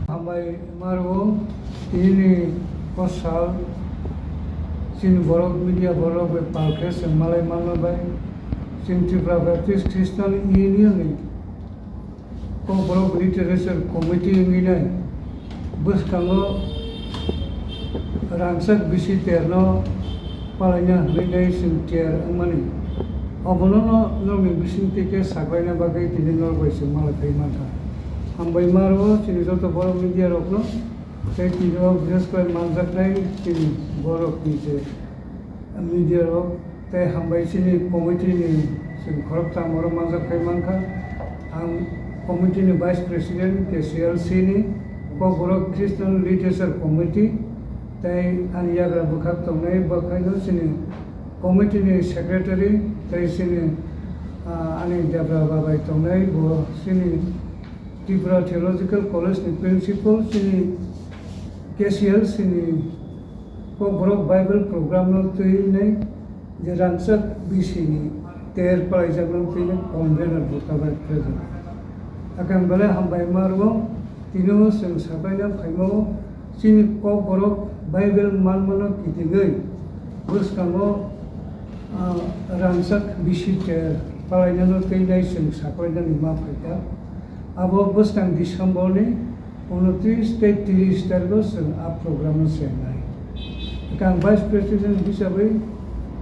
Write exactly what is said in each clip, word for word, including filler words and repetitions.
Hambai maro tini kosal chini borok media borok bai palkhe chwng malai manma bai chini Tripura Baptist Christian Union ni Kokborok Literature Committee wngwi nai bwskango rangchak bisi terno palaina hwnwi nai chwng tiyar wngmani. Obono no norokni bisingtwi khe saklaina bagwi tini norok bai chwng malai phai mankha. Hambai maro chini joto borok media rokno tei tini o bises khlai manjaknai chini borokni je media rok tei hambai chini committee ni chwng khoroktham oro manjak phai mankha. Ang committee ni vice president K C L C ni Kokborok Christian Literature Committee tei ani yagra bwkhak tongnai bwkhaino chini committee ni secretary tei chini, ah, ani debra babai tongnai bo chini Tripura Theological College ni principal chini K C L C ni Kokborok Bible program no twi nai je rangchak bisi ni ter palaijakno twi nai convener bo ta bai present. Akang belai hambai ma rwo tini o chwng sabaina phaima o chini Kokborok Bible manmano kitingwi bwskango, ah, rangchak bisi ter palainano twi nai chwng saklainani ma phaikha. Abo bwskang December ni unotris tei tris tarikgo chwng a program no chengnai. Ang vice president hisabwi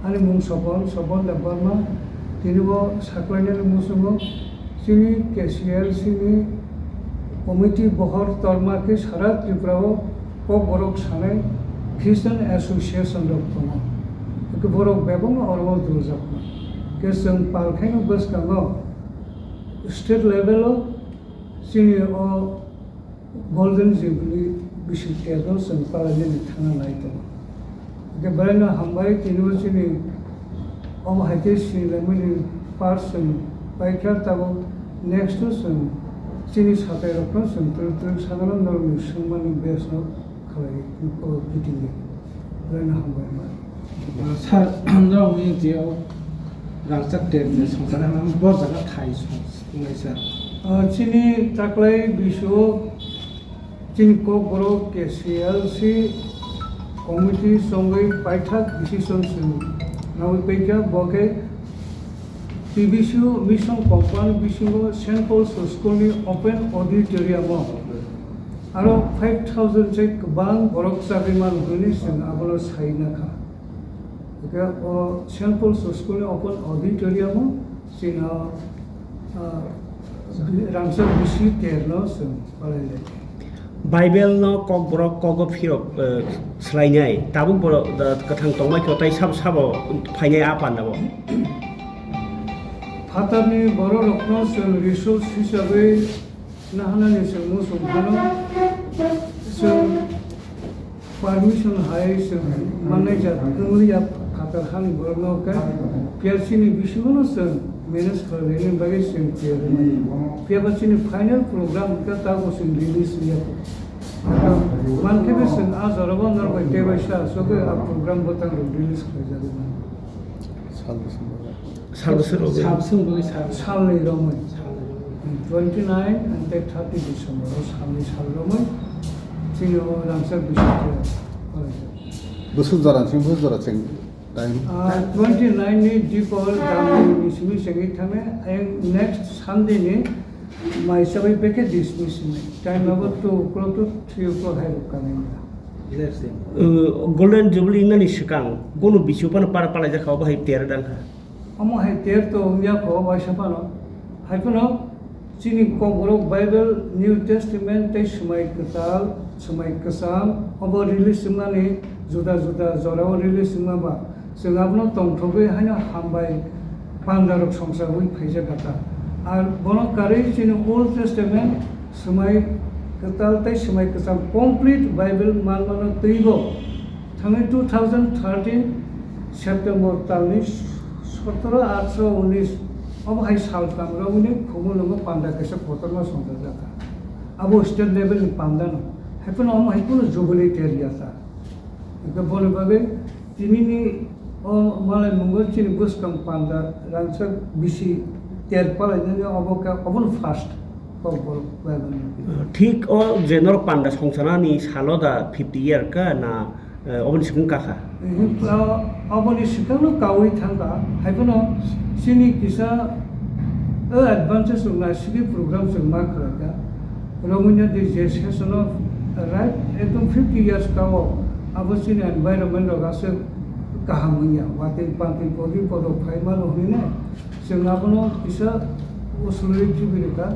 ani mung Sopon, Sopon Debbarma, tini bo saklainani muchungo chini K C L C ni committee bohor torma khe sara Tripura o Kokborok sanai Christian Association rok tongo. Hwnkhe borok bebakno oro o duljakma. Khe chwng pal khaino bwskango state level o chini o Golden Jubilee bisi terno chwng palainani thangna nai tongo. Hwnkhe bwraino hambai tini o chini omo hai khe sinilaimani part chwng paikha tabuk next o chwng chini satai rokno chwng twrwk twrwk sagano norokni swngmani base no khalai o meeting o. Belai no hambai ma. Sir, norok ni je o rangchak ter je songchar hwnma bo jaga thai song-, wngnai sir. Ah, chini taklai bisio chini Kokborok K C L C committee chongwi paithak decision se nawi paikha, bo khe T B C o mission compound bisingo Saint Paul's School ni open auditorium o aro five thousand se kwbang borok chagwi mano hwnwi chwng abono sai nakha. Hwnkhe o Saint Paul's School ni open auditorium o chwng o, ah, rangchak bisi terno chwng palai lai. Bible no Kokborok kogo phirok, eh, swlainai. Tabuk bo, eh, kwthang tongmai kho, tei sabo sabo phainai a panda bo. Phatarni bororokno chwng resource hisabwi nahanani chwng muchung phano chwng permission hai chwng mannai jat wngya phatar hani borokno khe P R C ni bisingono chwng manage khlainani bagwi chwng tiyar wngmani. Phiya ba chini final program khe tabuk chwng release wngya. Mankhe bo chwng a jorao norok bai tei bai sa aswk a program bwtang rok release khlaijagwi mano. Sal bwswk rok. Sal bwswk rok. Sal bwswk rok. Salni romwi. Salni romwi. Twenty nine and tei thirty December o salni sal romwi chini o rangchak bisingtwi khlaijak. Bwswk jora chwng, bwswk jora chwng. Time? Ah, twenty nine ni Dipol Dam ni simi sengwi thangwi ayang next Sunday ni mai chawi peke dismiss ni. Time abo two o'clock to three o'clock hai rok kanwi. Uh, Golden Jubilee nani swkang, kunu bisu phano para palai jakha, obo hai ter dang kha. Omo hai ter to wngya kho, waisa phano. Hai phano, Chini Kokborok Bible, New Testament tei Swmai Kwtal, Swmai Kwcham, obo release wngmani juda juda jorao release wngma ba, chwng abono tongthogwi haino hambai pandarok songchawi phaijak kha ta. Ar bono karwi chini Old Testament, Swmai Kwtal tei Swmai Kwcham complete Bible manmano twibo Thangwi two thousand thirteen September talni sotoro atso unis obo hai saltam romwi ni Khumulwngo panda kaisa kotorma songchajakha. Abo state level ni panda no. Haiphano omo hai phano jubilee ter ya ta. Hingkhe boni bagwi tini ni O malai mungo chini bwskang panda rangchak bisi ter palainani obo khe obono first kok borok Bible ni. Thik o je norok panda songchanani salo da fifty year ka na, eh, oboni sikung kakha? Eh, o-, oboni sikangno kaui thangkha, haiphano chini kisa o advantage rok naisiki program chwng ma khlaikha. Romwino di je session o right ekdom fifty years ka o abo chini environment rok aswk kaham wngya, watwi pantwi podi podo phaimano hwnwi nai. Chwng abono kisa usulwi khibi rwkha,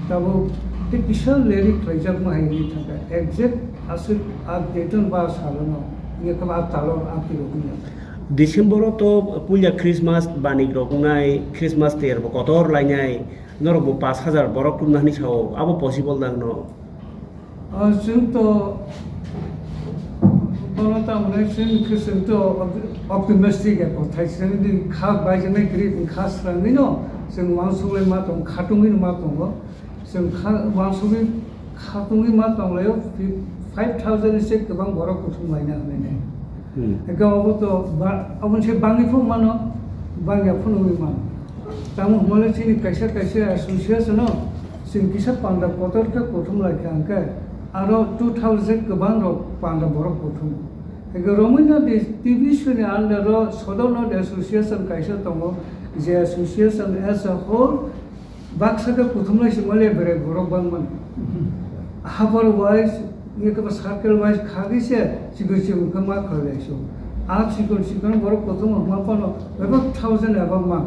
tabuk tei kisa leri khlaijakma hai wngwi thangkha. Exact aswk update on ba salono, wngya khe ba talo update rok wngya. December o to puila Christmas banik rok wngnai, Christmas ter bo kotor lainai, norok bo pash hajar borok tumna hwnwi sao, abo possible nang no? Ah, chwng to, bono tamo hwnwi chwng khe chwng to optimistic ya kothai chwng di kha baijaknai kwrwi kha swrangwi no chwng uansukgwi ma tong khatungwi ma tongo chwng kha uansukgwi khatungwi ma tonglaio five thousand se kwbang borok kuthum laina hwnwi nai. Hmm. Ega obo to ba-, obo se bangwi phano mano, bangya phano wngwi mano. Tamo hwnmale chini kaisa kaisa association o chwng kisa panda kotor khe kuthum lai kha hwnkhe aro two thousand kwbang rok panda borok kuthum. Ega romwino di T B C ni under o Sodor North Association kaisa tongo, je association as a whole baksa khe kuthumlai se mole berai borok bangmani. Habar wise, nge khe circle wise khagwi se chikon chikon khe ma khlai lai se. A chikon chikon borok kuthum ma phano bebak thousand above ma.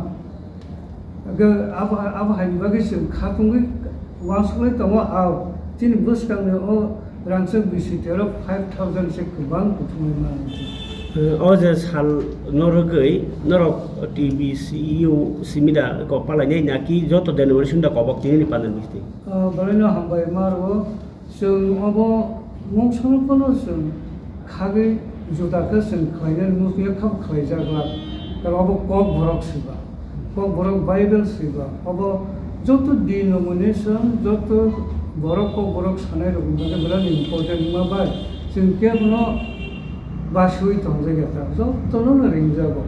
Ge abo, abo haini bagwi chwng khatungwi uansukgwi tongo, ao chini bwskangni o rangchak bisi tero five thousand se kwbang kuthumwi mano. Eh, o je sal no rwgwi norok T B C U simi da kok palainai naki joto denomination da kobok tini ni panel misti? Ah, belai no hambai ma rwo. Chwng obo mungsa no phano chwng khagwi juda khe chwng khlainani muchungya kha khlaijak glak. Karon obo kok borok siba. Kok borok Bible siba. Obo joto denomination, joto borok kok borok sanai rokni bagwi belai important wngma bai chwng kebono basiwi tongjak ya ta, jotono no ringjago.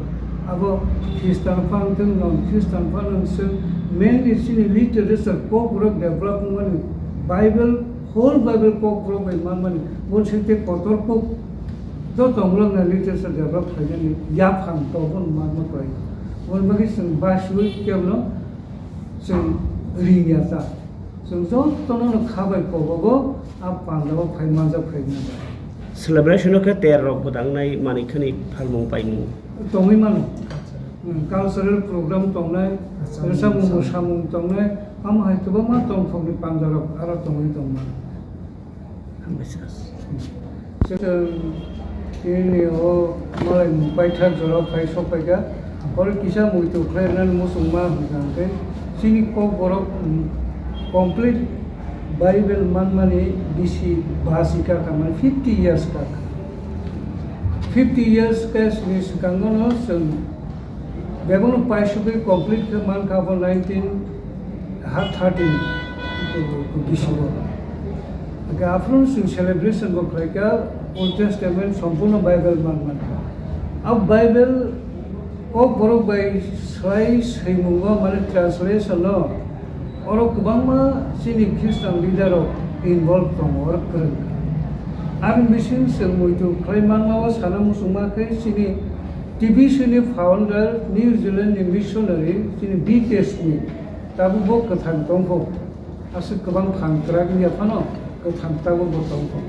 Abo Christian phano wngthung, non Christian phano wngthung, mainly chini literature kok borok develop wngmani Bible, whole Bible kok borok bai manmani, boni site kotor kok joto tongmani literature develop khlainani yaphang to bono manma kwlai. Boni bagwi chwng basiwi kebono chwng ringya ta. Chwng jotono no kha bai kobogo a pandao phai manjak phai mano. Celebration o khe ter rok bwdangnai manwi khani phalmung paimung. Tongwi mano. Hmm, cultural program tongnai, rwchapmung mwsamung tongnai, amo hai kwbangma tongthokni panda rok aro tongwi tong mano. Hambai sir. Chwng chini o malai paithak jora phai sok phaikha. Oro kisa muitu khlai rwnani muchungma hwnkha hwnkhe chini kok borok, mm, complete Bible manmani bisi basi kaka, mane fifty years kaka. Fifty years khe chini swkango no chwng bebakno paisugwi complete khe mankha abo nineteen ha thirteen bisingo. Hwnkhe aphuru chwng celebration bo khlaikha, Old Testament sompurno Bible manmani. A Bible o borok bai swlai swimungo, mane translation no, oro kwbangma chini Christian leader rok involve tongo, oro kwrwng. Aboni bising chwng muitu khlai manma o sana muchungma khe chini T B C ni founder, New Zealand ni missionary, chini B K Smith, tabuk bo kwthang tongkho. Aswk kwbang phan kwrak wngya phano kwthang tabuk bo tongkho.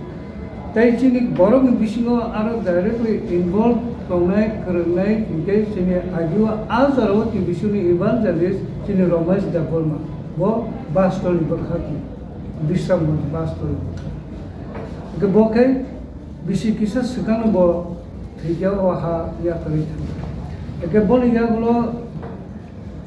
Tei chini borokni bisingo aro directly involved tongnai, kwrwngnai hinkhe chini agio a jorao T B C ni evangelist chini Romesh Debbarma, bo Bastolni bwkhak, Bisramganj Bastolni bwkhak. Hinkhe bo khe bisi kisa swkangno bo thwikhe o ha yakarwi thangkha. Hinkhe boni yagulo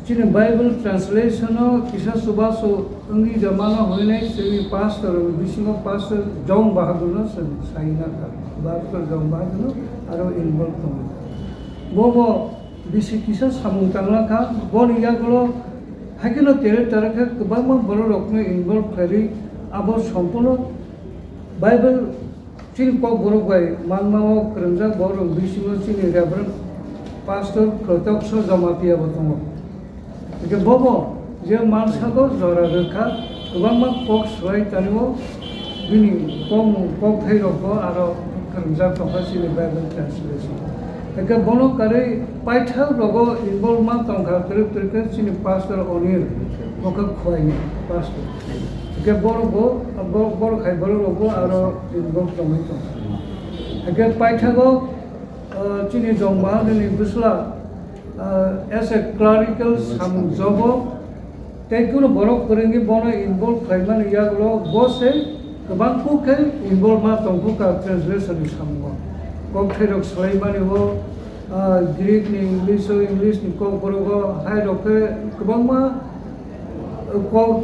chini Bible translation o kisa chubachu wngwi da mano hwnwi chini pastor bisingo pastor John Bahadur no chwng sai na kha. Pastor John Bahadur no aro involve tongo. Bo bo bisi kisa samung tangna kha, boni yagulo haikhe no tere tere khe kwbangma borok rokno involve khlaiwi abo sompurno Bible Chini Kokborok bai manma o kwrwngjak borok rok bisingo chini Reverend, Pastor Protokso Jamatia bo tongo. Hingke bobo je mansago jora rwkha, kwbangma kok swlai tanio, bini kokmung, kokthai rokbo aro kwrwngjak tongkha chini Bible translation. Hingke bono karwi paithak rogo involve ma tongkha, kwrwi kwrwi khe chini Pastor Onil, bo khe Khwaini Pastor. Hingke borokbo, bo-, borok hai borok rokbo aro involve tongwi tongkha. Hingke paithago, ah, chini Jongbahanini bwsla, ah, as a clerical samung jobo, tei kunu borok kwrwngwi bono involve khlaimani yagulo bo se kwbang kuk khe involve ma tongkha translation ni samungo. Kok thairok swlaimani o, ah, Greek ni English o, English ni kok borok o, hai rok khe kwbangma kok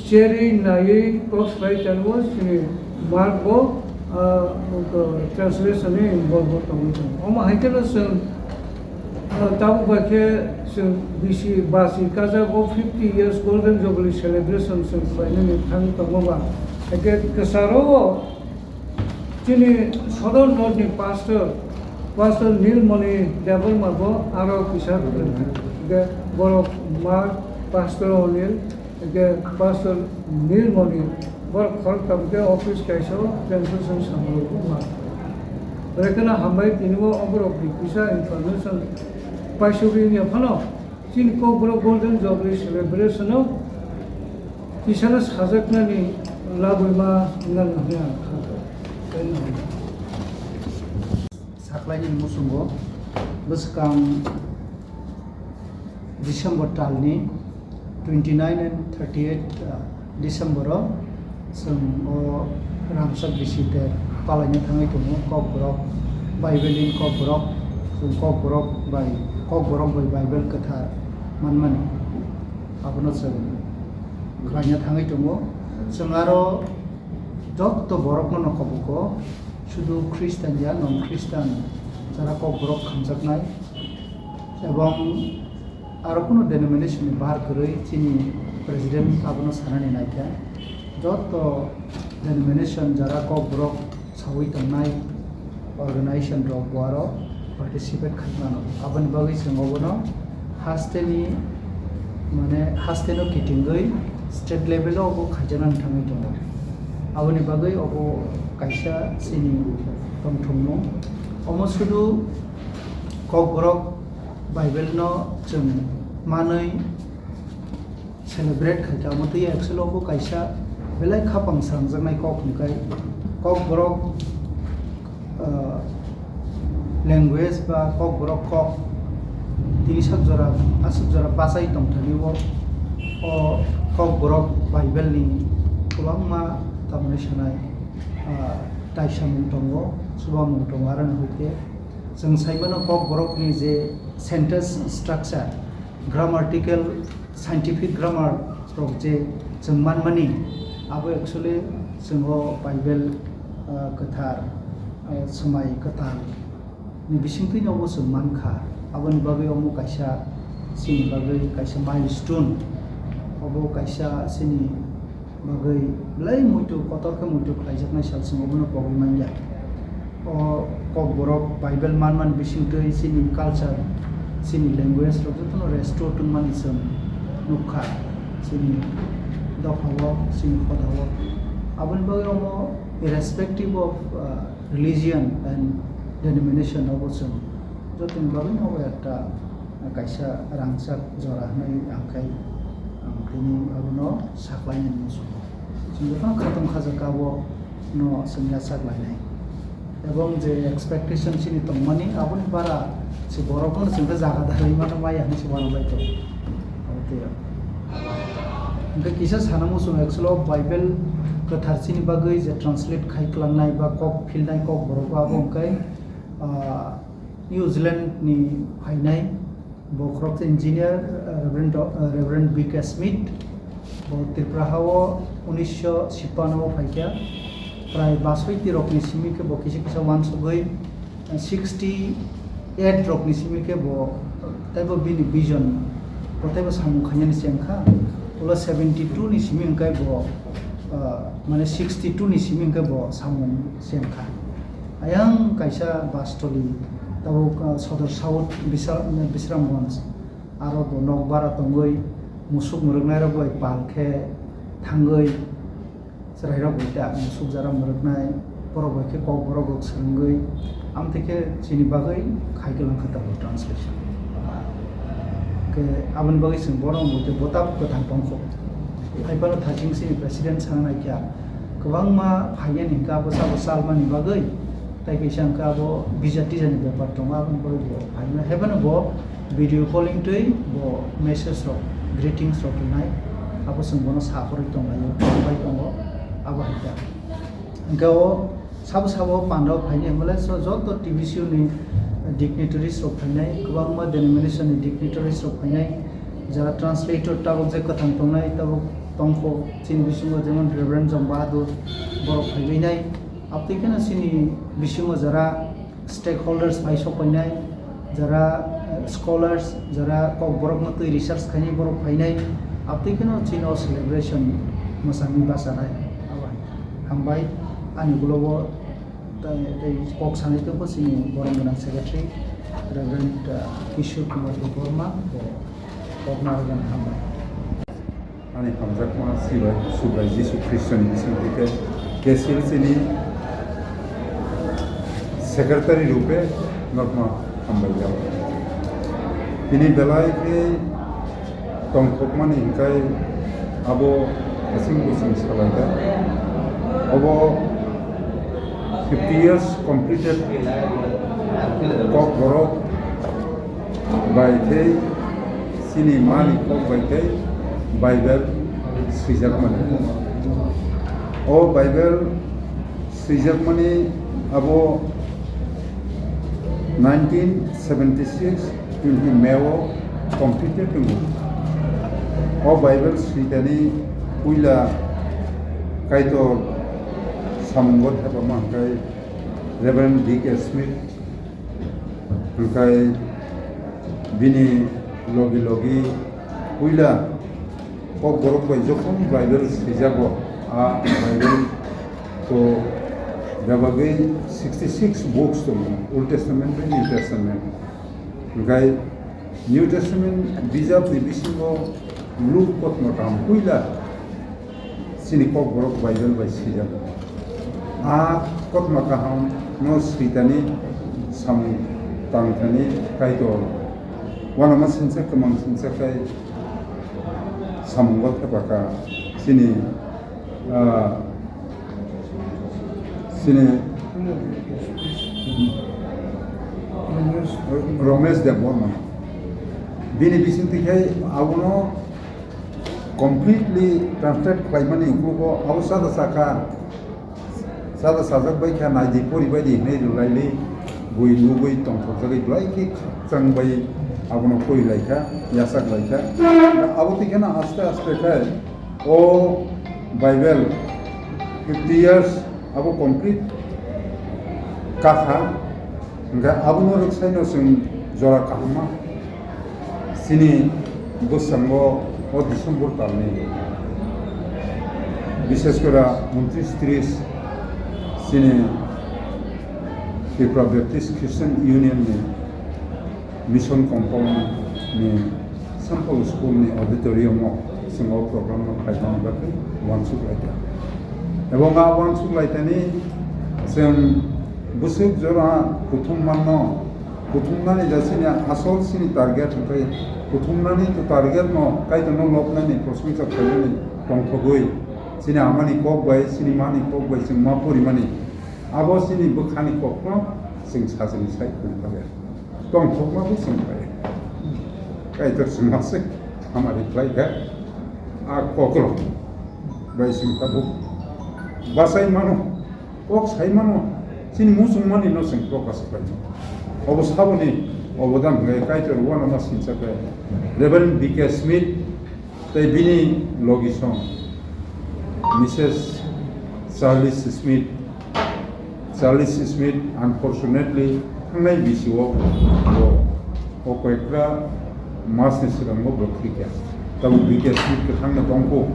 cherwi naiwi kok swlai tango chini Mark bo, ah, translation ni involve bo tongwi tongo. Omo hai kheno chwng, ah, tabuk bai khe chwng bisi basi kajak o fifty years Golden Jubilee celebration chwng khlainani thang tongo ba. Hai khe kwcharo o chini Sodor North ni pastor, Pastor Nilmoni Debbarma bo aro kisa kwrwng. Hingke borok Mark, Pastor O'Neill, hingke Pastor Nilmoni borok khoroktham khe office kaisa o translation samung rok ma. Berekhe no hambai tini bo oborok ni kisa information paisugwi wngya phano. Chini Kokborok Golden Jubilee celebration o kisano sajaknani labwi ma nang hwnwi ang kha. Saklaini muchungo bwskang December talni twenty nine and thirty eight, uh, December o chwng o rangchak bisi ter palaina thangwi tongo Kokborok Bible in Kokborok, chwng Kokborok bai, Kokborok bai Bible kwthar manmani abono chwng khlaina thangwi tongo. Chwng aro jotto borokno no kobogo, sudu Christian ya non Christian jara Kokborok khamjaknai, ebong aro kunu denomination ni bar kwrwi chini president abono sanani naikha. Jotto denomination jara Kokborok sawi tongnai organization rok bo aro participate khai mano. Aboni bagwi chwng obono hasteni, mane, hasteno kitingwi state level o obo khaijaknani thangwi tongo. Aboni bagwi obo kaisa chini tongthokmung. Omo sudu Kokborok Bible no chwng manwi celebrate khaikha, omo twi actually obo kaisa belai khapang srangjaknai kok hwnkhai Kokborok, ah, language ba Kokborok kok tini sak jora aswk jora bachai tongthani o, o Kokborok Bible ni kwbangma tamni sanai, ah, taisamung tongo, chubamung tongo, aroni hwnkhe chwng saimano Kokborok ni je sentence structure, grammatical, scientific grammar rok je chwng manmani, abo actually chwng o Bible, ah, kwthar, ah, swmai kwtal ni bisingtwi no obo chwng mankha. Aboni bagwi omo kaisa chini bagwi kaisa milestone, obo kaisa chini bagwi belai muitu kotor khe muitu khlaijaknai sal chwng obono pogwi manya. O Kokborok Bible manmani bisingtwi chini culture, chini language rok jotono restore tongmani chwng nukha, chini dophao, chini hodao. Aboni bagwi omo irrespective of, uh, religion and denomination obo chwng jotoni bagwi obo ekta kaisa rangchak jora hwnwi ang khai ang tini abono saklainani muchungo. Chwng jotono khatung khajak abo no chwng yachak lainai. Ebong je expectation chini tongmani, aboni bara se borokno chwng khe jaga dalai mano maya hinwi se uanamai tongo. Abo tei rok. Hwnkhe kisa sana muchung actually o Bible kwthar chini bagwi je translate khai kwlangnai ba kok philnai kok borok abo hwnkhe, ah, New Zealand ni phainai. Bo khoroksa engineer, uh, Reverend Do-, uh, Reverend B K Smith. Bo Tripura hao unisho chhippanno o phaikha. Prai basoiti rokni simi khe bo kisa kisa uansugwi, uh, sixty eight rokni simi khe bo, uh, teibo bini vision, bo teibo samung khainani chengkha. Ulo seventy two ni simi hwnkhe bo, uh, mane sixty two ni simi hwnkhe bo samung chengkha. Ayang kaisa bastoli Tabuk, ah, Sodor South Bisra-, Bisramganj, aro bo nok bara tongwi musuk mwrwknairok bai pal khe thangwi chwrairok bai ta musuk jara mwrwknai, borok bai khe kok borok rok swrwngwi, amtwi khe chini bagwi khai kwlang kha tabuk translation. Khe aboni bagwi chwng bono wngwi khe bo tabuk kwthang tongkho. Hai phano thaching chini president sana naikha, kwbangma phainani hwnkhe abo sabo salmani bagwi, tei kaisa hwnkhe abo visa tisa ni bepar tongo, aboni bagwi bo phaimani. Hai phano bo video calling twi bo message rok, greetings rok rinai, abo chwng bono saphurwi tonglaio, tongbai tongo, abo hai kha. Hwnkhe o sabo sabo pandao phainai hwnmale, so joto T B C O ni dignitaries rok phainai, kwbangma denomination ni dignitaries rok phainai, jara translator tabuk je kwthang tongnai tabuk tongkho, chini bisingo jemon Reverend Jom Bahadur borok phaibainai, abtwi kheno chini bisingo jara stakeholders phai sok phainai, jara, eh, scholars, jara kok borok no twi research khainai borok phainai, abtwi kheno chini o celebration mwsangwi bachanai. Abo hai. Hambai, ani ulo o tei, tei kok sanai tongkho chini borok gwnang secretary Reverend, eh, Kishore Kumar Debbarma, bo kok narwknani hambai. Ani hamjakma Sibai, Subrai Jisu Khristoni bisingtwi khe K C L C ni secretary rupe norokno hambai jago. Tini belai khe tongthokmani hwnkhe abo asing bising salaikha. Obo fifty years completed Kokborok bai khe chini mani kok bai khe Bible swijak mani. O Bible swijakmani abo nineteen seventy six twenty May o completed tongo. O Bible switani puila Kaitor samungo thepama hwnkhe Reverend D K Smith, hwnkhe bini logi logi puila Kokborok bai jokhon Bible swijago, a Bible to bebagwi sixty six books tongo, Old Testament bai New Testament. Hwnkhe New Testament bijapni bisingo Luk kothoma kaham puila chini Kokborok Bible bai swijago. A kothoma kaham no switani samung tangthani Kaitor uanama sinsa kwmang sinsa khe samungo thepakha chini, ah, chini Romesh Debbarma. Bini bisingtwi khe abono completely translate khlaimani uklogo abo sada sakha. Sada sajak bai kha, naidi pori bai di hinwi rwlaili, bui nugwi tongthokjagwi belai khe khakchang bai abono pori lai kha, yachak lai kha. Abo twi kheno aste aste khe o Bible fifty years abo complete ka kha. Hwnkhe abono rwksaino chwng jora kahamma chini bwskango o December talni, bishes kore untris tris chini Tripura Baptist Christian Union ni Mission Compound ni Saint Paul School ni auditorium o chwng o program no khlaimani bagwi uansuk lai kha. Ebong a uansuk lai thani chwng bwswk jora kuthum manno, kuthumnani da chini asol chini target hwnkhe kuthumnani to target no Kaitor no lobnani prosongsa khlainani tongthogwi chini amani kok bai, chini mani kok bai chwng ma porimani abo chini bwkhani kok no chwng sajini sai khum kha. Tongthokma bo chwng bai. Kaitor chwng ma se hamari khlai kha. A kokrok bai chwng tabuk bachai mano, kok sai mano, chini muchung mani no chwng focus khlai mano. Obo saboni obodan hwnkhe Kaitor uanama sinsa khe Reverend B K Smith, tei bini logisong, Missus Charles Smith. Charles Smith, unfortunately, thangnai bisio bo o koyekta masni swkango bo thwikha. Tabuk B K Smith kwthangno tongkho.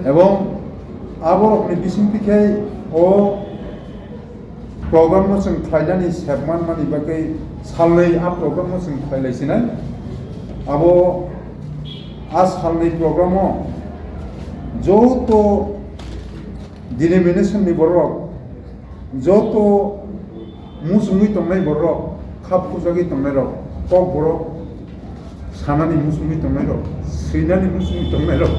Ebong aborokni bisingtwi khe o Program no chwng khlainani sep manmani bagwi salnwi a program no chwng khlailai sinai. Abo a salnwi program o joto denomination ni borok, joto muchungwi tongnai borok, kha phujagwi tongnai rok, kok borok, sanani muchungwi tongnai rok, swinani muchungwi tongnai rok,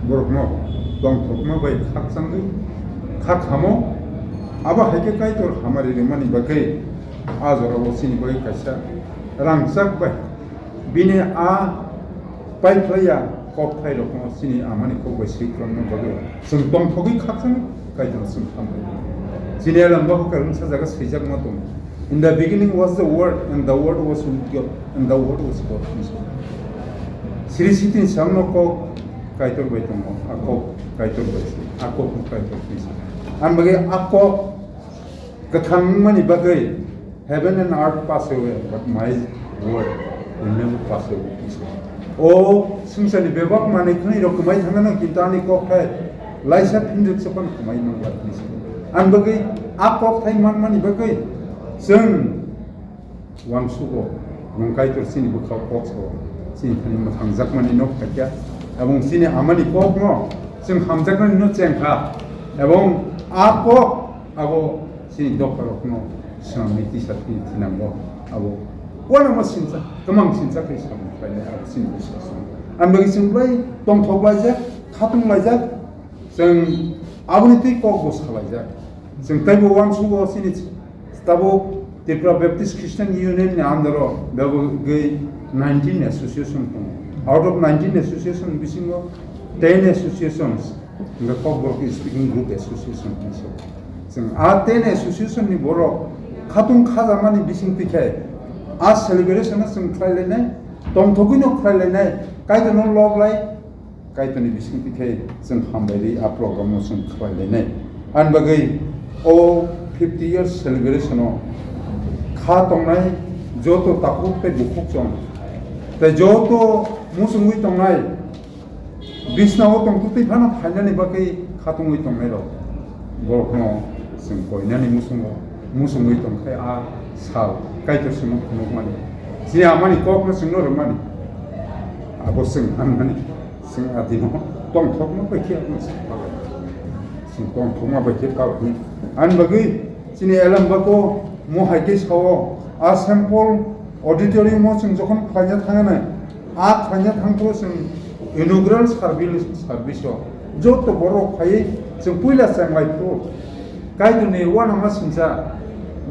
borokno tongthokma bai khakchangwi kha khamo. Abo hai khe Kaitor hamari rwmani bagwi a jorao chini bagwi kaisa rangchak bai bini a paiphlaiya kokthairokno chini amani kok bai swi kwlangna bagwi chwng tongthogwi khakchangwi Kaitorno chwng hambai. Chini elembakhe kaisa jaga swijakma tongo, "In the beginning was the Word, and the Word was with God, and the Word was God," hinwi swi. Sri Sitini sakno kok Kaitor bai tongo, a kok Kaitor bai se, a kokno Kaitor hinwi se. Ani bagwi a kok kwthang wngmani bagwi, "Heaven and earth pass away, but my word will never pass away." O swngcharni bebak manwi khwnwi rok kwmai thangano, kintu ani kok khe laisa phinjak se phano kwmai manglak hinwi se. Ani bagwi a kok thai manmani bagwi chwng uansugo, nwng Kaitor chini bwkhao kok sao, chini thani mwthangjakmani no khaikha, ebong chini amani kokno chwng hamjaknani no chengkha, ebong a kok abo chini dopharokno swnamwi tisa thini thinango, abo uanama sinsa, kwmang sinsa khe samung khlainai abo chini bwskango. Ani bagwi chwng belai tongthok laijak, khatung laijak, chwng aboni twi kokbo salaijak. Chwng teibo uansugo chini tabuk Tripura Baptist Christian Union ni under o bebagwi nineteen association tongo. Out of nineteen association bisingo ten associations hingkhe Kokborok Speaking Group Association hinwi se. Chwng a ten association ni borok khatung khajakmani bisingtwi khe a celebration no chwng khlai lainai, tongthogwi no khlai lainai, Kaitor no lob lai, Kaitorni bisingtwi khe chwng hambai rwi a program no chwng khlai lainai. Ani bagwi o fifty years celebration o kha tongnai joto takhuk tei bukhuk chwng tei joto muchungwi tongnai, bisnao tongtwtwi phano phainani bagwi khatungwi tongnai rok, borokno chwng koinani muchungo, muchungwi tongkhe a sal Kaitor chwngno phunukmani, chini amani kokno chwngno rwmani, abo chwng anmani. Chwng adino tongthokma bai khe ano chwng palai. Chwng tongthokma bai khe palai. Ani bagwi chini elembako mo hai khe sao, a Saint Paul auditorium o chwng jokhon khlaina thangana, a khlaina thangphuru chwng inaugural service, service o joto borok phaiwi chwng puila chenglai phuru Kaitorni uanama singcha,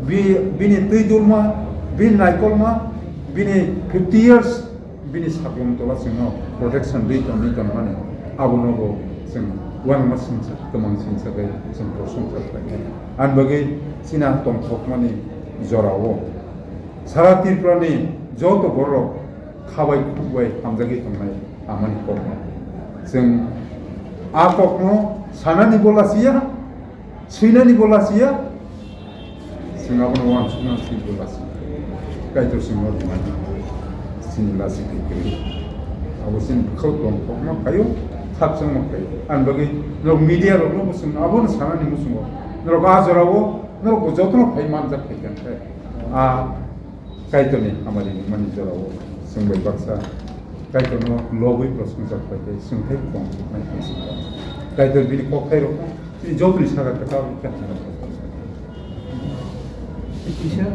bi-, bini twi dulma, bini naikolma, bini fifty years bini saklom tola chwngno protection rwi tongwi tongmani, abono bo chwng uanama singcha, kwmang singcha bai chwng prosongsa khlaikha. Ani bagwi chini tongthokmani jorao sara Tripurani joto borok kha bai khuk bai hamjagwi tongnai amani kokno. Chwng a kokno sanani bo lasiya, swinani bo lasiya, chwng abono uansukna swi bo lasiya. Kaitor chwngno rwmani chini lasi twi kwrwi. Abo chini bwkhao tongthokma phaio, khakchangma phaio. Ani bagwi norok media rokno bo chwng abono sanani muchungo. Norok a jorao norok bo jotono phai manjak phaikha khe. A Kaitorni hamari nangmani jorao chwng bai baksa Kaitorno lobwi prosongsa khlai khe chwng tei kong nai khe se. Kaitor bini kokthai rokno chini jotoni saka kwtal khe hamari. Kisa,